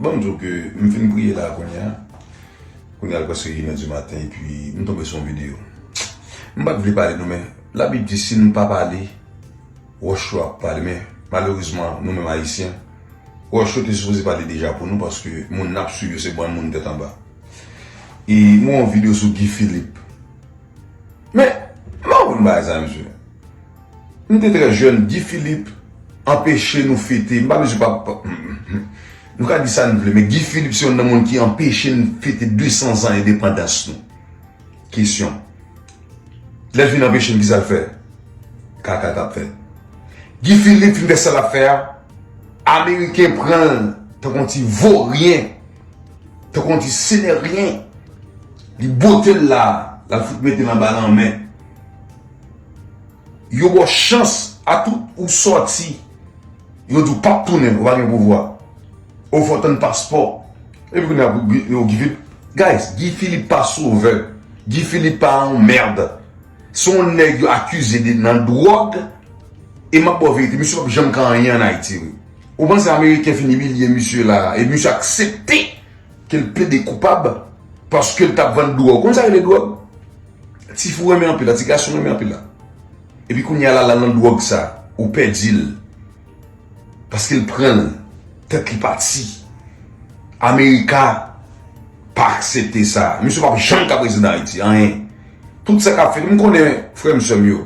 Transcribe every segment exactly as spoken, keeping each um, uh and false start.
Bon, m di w ke m fin priye la kounye a. Kounye a l prèske inè di maten, epi m tonbe sou yon videyo. M pa t vle pale non, men Labib di si nou pa pale, wòch yo ap pale. Men malerezman, nou menm Ayisyen, wòch yo te sipoze pale deja pou nou, paske moun n ap swiv yo se bann moun tèt anba. E m wè yon videyo sou Guy Philippe. Men, m pa konprann bagay sa, mesye. Nou te trè jèn, Guy Philippe anpeche nou fete. M pa bezwen pa, pa- nou ka di sa nou vle, men Guy Philippe se youn nan moun ki anpeche n fete de san zan endepandans nou. Kesyon. Lè l fin anpeche n, kisa l fè? Kaka k ap fèt. Guy Philippe fin fè sa l ap fè a, Ameriken pran l tankou yon ti voryen, tankou yon ti seneryen. Li bote l la, l al fout mete l anba lanmè. Yo ba w chans, atout ou sòti, yo di w p ap tounen, ou pa gen pouvwa. Ou fò tann paspò. Epi kounye a, yo Guy Philippe. Guys, Guy Philippe pa sovè. Guy Philippe pa yon mèd. Se yon nèg yo akize de nan dwòg. E m ap ba w verite, misye p ap janm ka anyen ann Ayiti, wi. Ou panse Ameriken fin imilye misye la, e misye aksepte ke l plede koupab paske l t ap vann dwòg. Konn sa rele dwòg? Ti fi w renmen anpil la, ti gason w renmen anpil la. Epi kounye a la, l al nan dwòg sa, ou pèdi l. Paske l pran l, tèt li pati. Amerika pa aksepte sa. Misye p ap janm ka prezidan Ayiti, anyen. Tout sa k ap fèt, m konnen frè m, sè m yo,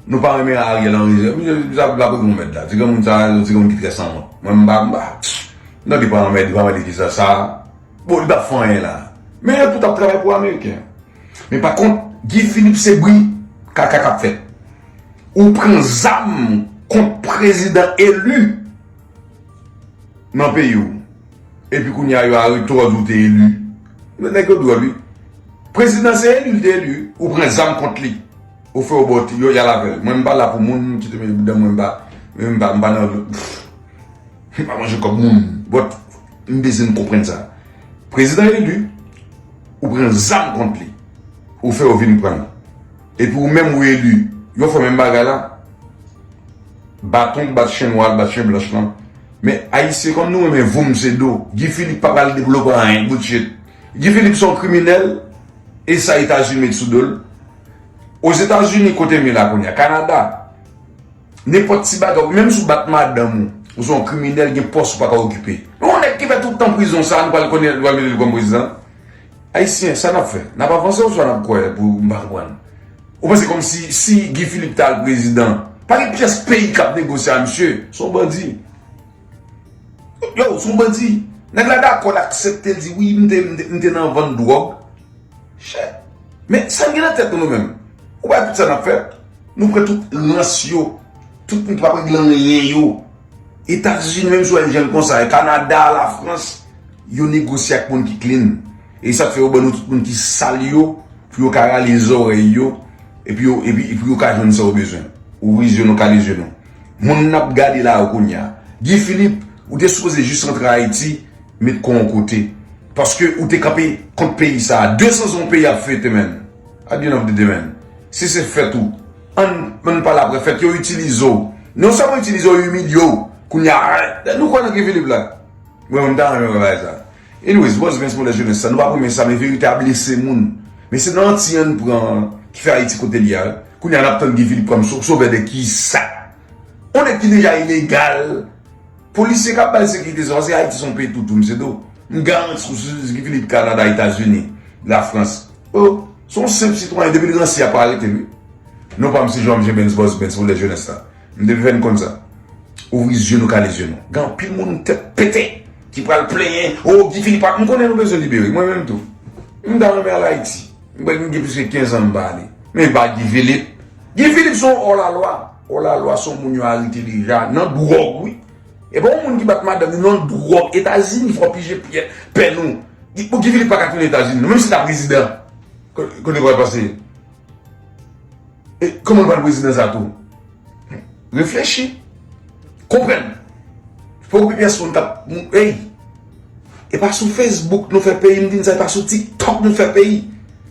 nou pa renmen Ariel Henry, misye, misye ap la pou yon mèd la. Ti granmoun sa, ti granmoun ki trè sanwont. Mwen, m pa, m pa, m tande pa anmède, pa anmède kisa sa. Bon, li p ap fè anyen la. Men yo tout ap travay pou Ameriken. Men pa kont, Guy Philippe se bri kaka k ap fèt. Ou pran zam kont prezidan eli nan peyi w. Epi kounye a yo arete w, di w te eli. Men nèg yo dwòl, wi. Prezidan se eli, li te eli. Ou pran zam kont li. Ou fè w bòt, yo y al avè l. Mwen, m pa la pou moun, kite men bouda mwen, m pa, m pa, m pa nan, m pa manje kòb moun. But, m bezwen n konprann sa. Prezidan eli, ou pran zam kont li. Ou fè yo vin pran l. Epi ou menm ou eli, yo fè menm bagay la. Baton k bat chen nwa, l bat chen blanch lan. Men Ayisyen kòm nou renmen voum se do. Guy Philippe pa pral devlope anyen, bullshit. Guy Philippe se yon kriminèl, e sa Etazini met sou do l. Ozetazini kote m ye la kounye a, Kanada, nenpòt ti bagay, menm si w bat madanm ou, ou se yon kriminèl, gen pòs ou pa ka okipe. Men yon nèg ki fè tout tan prizon sa, nou pral konnen, nou pral mete l kòm prezidan. Ayisyen, sa n ap fè? N ap avanse oswa n ap kwè pou m pa konprann? Ou panse kòmsi si Guy Philippe ta al prezidan, pa gen pyès peyi k ap negosye a misye? Se yon bandi. Yo, se yon bandi. Nèg la dakò, l aksepte, l di, "Wi, m te, m te, m te nan vann dwòg." Shit. Men sa n gen nan tèt nou, nou menm? Ou pa tout sa n ap fè? Nou pran tout rans yo. Tout moun ki pa regle anyen yo. Etazini menm si w wè l jan l konsa, Kanada, Lafrans, yo negosye ak moun ki clean. E sa k fè yo ban nou tout moun ki sal yo, pou yo ka rale zòrèy yo, epi yo, epi, epi yo ka jwenn sa yo bezwen. Ouvri zye nou, kale zye nou. Moun n ap gade la yo kounye a. Guy Philippe, ou te sipoze jis rantre Ayiti, met kò w yon kote. Paske ou te kanpe kont peyi sa a. De san zan yon peyi ap fete, man. At the end of the day, man. Si se fèt ou, ann, ann pale apre fèt, yo itilize w. Non sèlman itilize w, yo imilye w. Kounye a, nou kwè nan Guy Philippe la. Mwen, mwen ta renmen wè bagay sa. Anyways, Boss Vince pou lè jenès sa, nou pa renmen sa, men verite a blese moun. Men se nan anti an n pran ki fè Ayiti kote l ye a. Kounye a n ap tann Guy Philippe kòm so-, sovè de kisa? Yon nèg ki deja ilegal. Polisye k ap ba l sekirite sa, paske Ayiti se yon peyi toutou, mesye do. M garanti w, si Guy Philippe Kanada, Etazini, Lafrans. Oh, se yon senp sitwayen, depi l ranse, y ap arete l, wi. Non pa m se Jean Benz, Boss Benz pou lè jenès la. M te fè n konn sa. Ouvri zye nou, kale zye nou. Gen anpil moun tèt pete ki pral plenyen. Oh, Guy Philippe, m konnen nou bezwen libere. Mwen menm tou. M ta renmen al Ayiti. M gen plis ke kenz an m pa ale. Men pa Guy Philippe. Guy Philippe se yon òlalwa. Òlalwa se yon moun yo arete deja. Nan dwòg, wi. E pa yon moun ki bat madanm li nan dwòg. Etazini fò pije pye, pè nou. Guy, pou Guy Philippe pa ka tounen Etazini, non. Menm si l ta prezidan. Ko-, kote pral pase? E kòman l pral prezidan sa tou? Reflechi. Konprann. Fòk gen pyès moun k ap, ey! E pa sou Facebook nou fè peyi, m di n sa, e pa sou TikTok nou fè peyi.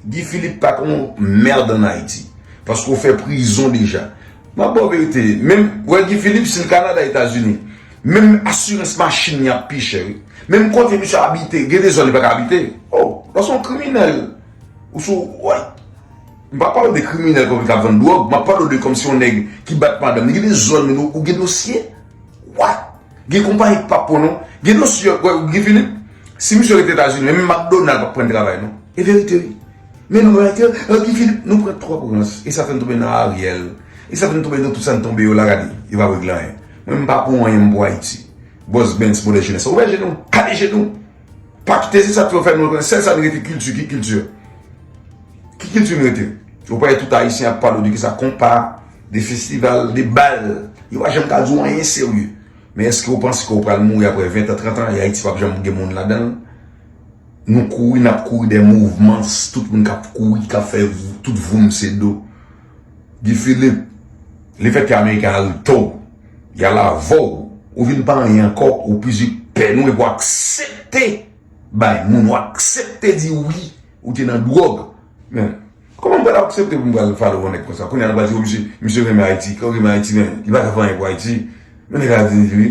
Guy Philippe pa ka yon mèd ann Ayiti. Paske w fè prizon deja. M ap ba w verite. Menm, wè Guy Philippe, si l Kanada, Etazini, menm asirans machin li ap pi chè, wi. Menm kote misye abite, gen de zòn li pa ka abite. Oh, lòske yon kriminèl, ou sou, woy. M pa pale de kriminèl kòm ki ap vann dwòg, m ap pale de kòmsi yon nèg ki bat madanm li, gen de zòn, men ou, ou gen dosye. What? Gen konpayi k p ap pran non. Gen dosye, wè, Guy Philippe, si misye rete Etazini, menm McDonald p ap pran travay non. E verite wi. Men nou rete, Guy Philippe, nou pran twòp rans. E sa fè n tonbe nan Ariel. E sa fè n tonbe nan tout sa n tonbe yo la, gade. E pa regle anyen. Mwen, m pa pou anyen, m pou Ayiti. Bòs Benz, modèl jenès. Ouvè je nou, kale je nou. Pa kite, se sa k fè w fè nou konnen. Sèl sa n rete kilti, ki kilti? Ki kilti n rete? Ou pa wè tout Ayisyen ap pale de kisa? Konpa, de festival, de bal. Yo pa janm ka di w anyen serye. Men èske w panse ke w pral mouri apre ven tan, trant an, e Ayiti p ap janm gen moun ladan l? Nou kouri, n ap kouri dèyè mouvman, tout moun k ap kouri, k ap fè vou-, tout voum se do. Guy Philippe, lefètke Ameriken arete w, y al avè w, ou vin pa anyen ankò, ou peze pè nou epi w aksepte bay moun, ou aksepte di wi, ou te nan dwòg. Men, kòman m pral aksepte pou m pral follow yon nèg konsa? Kounye a nou pral di, o, misye, misye renmen Ayiti, kè w renmen Ayiti, men, li pa ka fè anyen pou Ayiti. Men nèg la di, wi.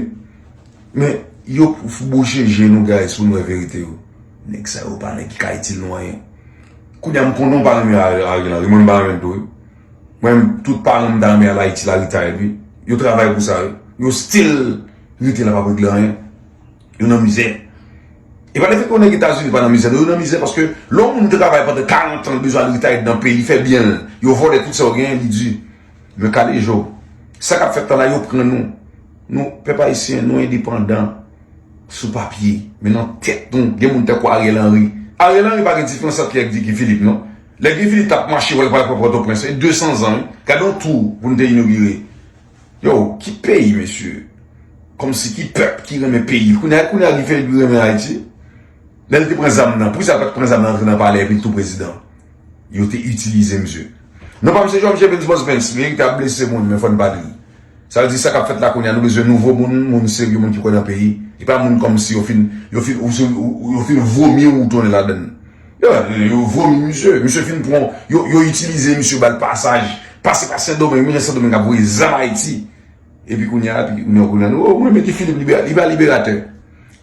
Men, yo bouche je nou, guys, pou nou wè verite yo. Nèg sa yo pa nèg ki ka itil nou anyen. Kounye a m konnen w pa renmen Ariel Henry, mwen m pa renmen l tou, wi. Mwen, tout paran m ta renmen al Ayiti la, retire, wi. Yo travay pou sa, wi. Yo still rete la, p ap regle anyen. Yo nan mizè. E pa lefètke yon nèg Etazini pa nan mizè, non, yo nan mizè paske lè yon moun travay pandan karant an, li bezwen al retire nan peyi, fè byen l, yo vòlè tout sa yo genyen, li di. Men kale je w. Sa k ap fèt la, yo pran nou. Nou, pèp ayisyen, nou endepandan sou papye. Men nan tèt nou, gen moun tankou Ariel Henry. Ariel Henry pa gen diferans ant li ak Guy Philippe, non. Lè Guy Philippe t ap mache, wè l pral pran Pòtoprens, e de san zan, wi. Gade yon tou pou n te inogire. Yo, ki peyi, mesye? Kòmsi ki pèp ki renmen peyi l? Kounye a, kounye a, Guy Philippe renmen Ayiti? Lè l te pran zam nan, poukisa l pa t pran zam nan, rantre nan palè epi l tou prezidan? Yo te itilize misye. Non pa misye George Evens Boss Benz, verite ap blese moun, men fò n pa di l. Sa vle di sa k ap fèt la kounye a, nou bezwen nouvo moun, moun serye, moun ki kwè nan peyi. E pa moun kòmsi yo fin, yo fin, ou, ou, yo fin vomi ou tounen ladan l. Yo, yo vomi misye. Misye fin pran, yo, yo itilize misye, ba l pasaj. Pase pa Sendomeng, menm jan Sendomeng ap voye zam Ayiti. Epi kounye a, epi kounye a, kounye a, nou, oh, mwen, men Guy Philippe libè-, li pa liberatè.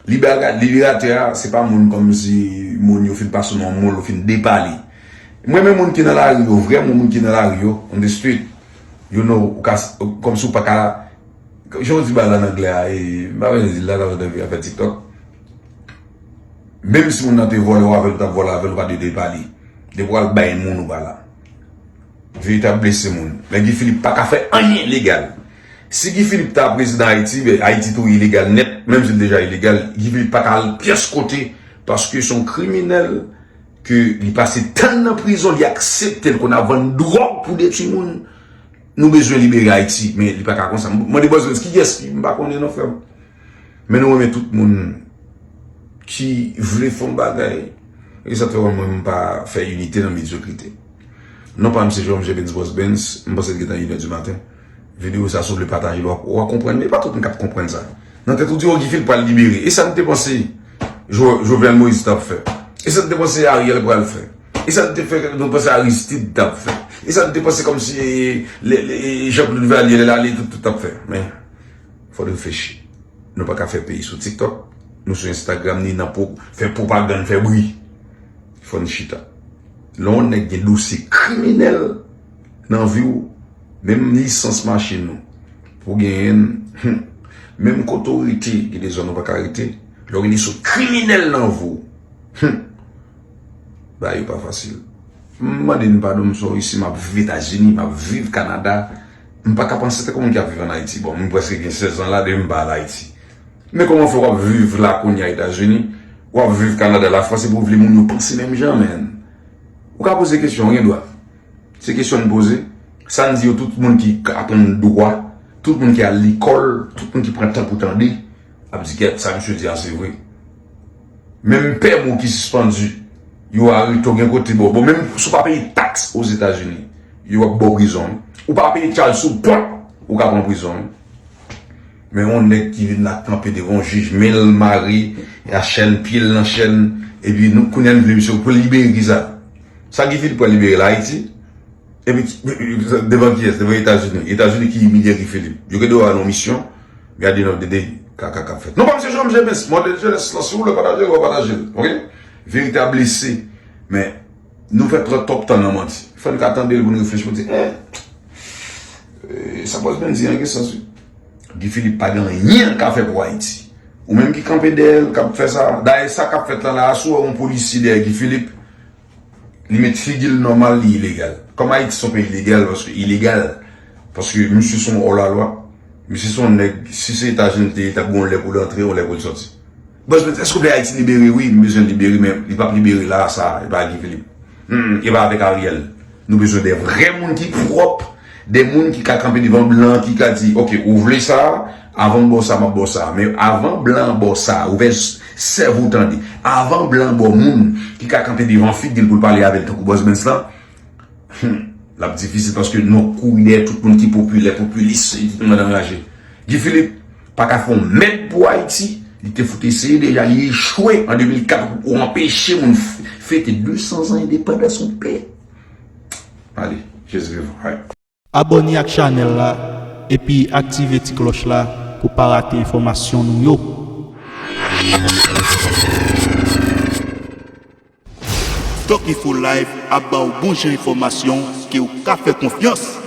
Libera-, liberatè a, se pa moun kòmsi moun yo fin pase nan yon mòl, yo fin depale. Mwen, men moun ki nan lari yo, vrèman moun ki nan lari yo, on the street, you know, ou ka, kòmsi ou pa ka, jan yo di bagay la nan anglè a, e, m pa bezwen di l la, la, la, la, afè TikTok. Menm si moun nan te vòlè w avè l, ou t ap vòlè avè l, ou pa dwe depale. Depi w al bay moun, ou pa la. Verite ap blese moun. Men Guy Philippe pa ka fè anyen legal. Si Guy Philippe ta prezidan Ayiti, ben, Ayiti tou ilegal nèt, menm si l deja ilegal, Guy Philippe pa ka al pyès kote, paske se yon kriminèl ke li pase tan nan prizon, li aksepte l konn ap vann dwòg pou detwi moun. Nou bezwen libere Ayiti, men li pa ka konsa. M mande Bòs Benz, kiyès ki, m pa konnen non, frè m. Men nou renmen tout moun ki vle fè yon bagay. E sa t fè wè mwen m pa fè inite nan medyokrite. Non pa m se Jerome Jebens Bòs Benz, m panse l gentan inè di maten. Videyo sa si w vle pataje l, w a, w a konprann, men e pa tout moun k ap konprann sa. Nan tèt ou di, o, Guy Philippe pral libere. E sa n te panse Jo-, Jovenel Moïse t ap fè? E sa n te panse Ariel pral fè? E sa n te fè, nou panse Aristide t ap fè? E sa n te panse kòmsi, e, le, le, e Jean-Claude Duvalier, lè l ale, tout, tout t ap fè? Men, fò n reflechi. Nou pa ka fè peyi sou TikTok, nou sou Instagram, ni nan po-, fè pwopagann, fè bri. Fò n chita. Lè yon nèg gen dosye kriminèl nan vi w, menm lisans machin ou, pou genyen l, hmm, menm kote w rete, gen de zòn ou pa ka rete, lè w gen dosye kriminèl nan vi w, hmm, bagay yo pa fasil. M mande n padon, m sot isi, m ap viv Etazini, m ap viv Kanada. M pa ka panse tankou moun ki ap viv ann Ayiti. Bon, m prèske gen sèz an la depi m pa al Ayiti. Men kòman fè w ap viv la kounye a Etazini, w ap viv Kanada, Lafrans, epi w vle moun yo panse menm jan, menm? Ou ka poze kesyon, ou gen dwa. Se kesyon n poze. Sa n di yo, tout moun ki aprann dwa, tout moun ki al lekòl, tout moun ki pran tan pou tande, ap di, "Gèt, sa misye di a, se vre." Menm pèm ou ki sispann di, yo arete w gen kote ba w. Bon, menm si w pa peye taks Ozetazini, yo ap ba w prizon, wi. Ou pa peye child support, ou ka pran prizon, wi. Men yon nèg ki vin la kanpe devan yon jij, men l mare, a chèn, pye l nan chèn, epi nou, kounye a n vle misye pou l libere kisa? Sa Guy Philippe pral libere la, Ayiti? Epi, devan kiyès? Devan Etazini. Etazini ki imilye Guy Philippe. Yo gen dwa ba l yon misyon, gade non, dede, Kaka k ap fèt. Nou pa msye Jean James, modèl jenès lan, si w vle pataje l, w a pataje l. Ok? Verite a blese. Men, nou fè twòp tan nan manti. Fò n ka tande l pou n reflechi, pou n di, eh, eh, sa Bòs Benz di an gen sans, wi. Guy Philippe pa gen anyen l ka fè pou Ayiti. Ou menm ki kanpe dèyè l, k ap fè sa. Dayè, sa k ap fèt lan la, si w wè yon polisye dèyè Guy Philippe, li met figi l nòmal, li ilegal. Kòm Ayiti se yon peyi ilegal, paske ilegal, paske misye se yon òlalwa, misye se yon nèg, si se Etazini l te ye, t ap gen yon lè pou l antre, yon lè pou l sòti. Bòs Benz, èske w vle Ayiti libere? Wi, m bezwen l libere, men li p ap libere la, sa, e pa Guy Philippe. Hmm, e pa avèk Ariel. Nou bezwen de vrè moun ki pwòp, de moun ki ka kanpe devan blan, ki ka di, ok, ou vle sa, avan m ba w sa, m ap ba w sa. Men avan blan ba w sa, ouvè sèvo w tande. Avan blan ba w moun ki ka kanpe devan figi l pou l pale avè l tankou Bòs Benz lan, hmm, l ap difisil paske nou kouri dèyè tout moun ki popilè, popilis, e tout moun anraje. Guy Philippe pa ka fè yon mèd pou Ayiti. Li te fout eseye deja, li echwe an de mil kat pou anpeche moun f-, fete de san zan endepandans yon peyi. Ale, Jezi vivan. Hay. Abòne ak chanèl la epi aktive ti klòch la pou pa rate enfòmasyon nou yo. Tok Info Live ap ba w bon jan enfòmasyon ke w ka fè konfyans.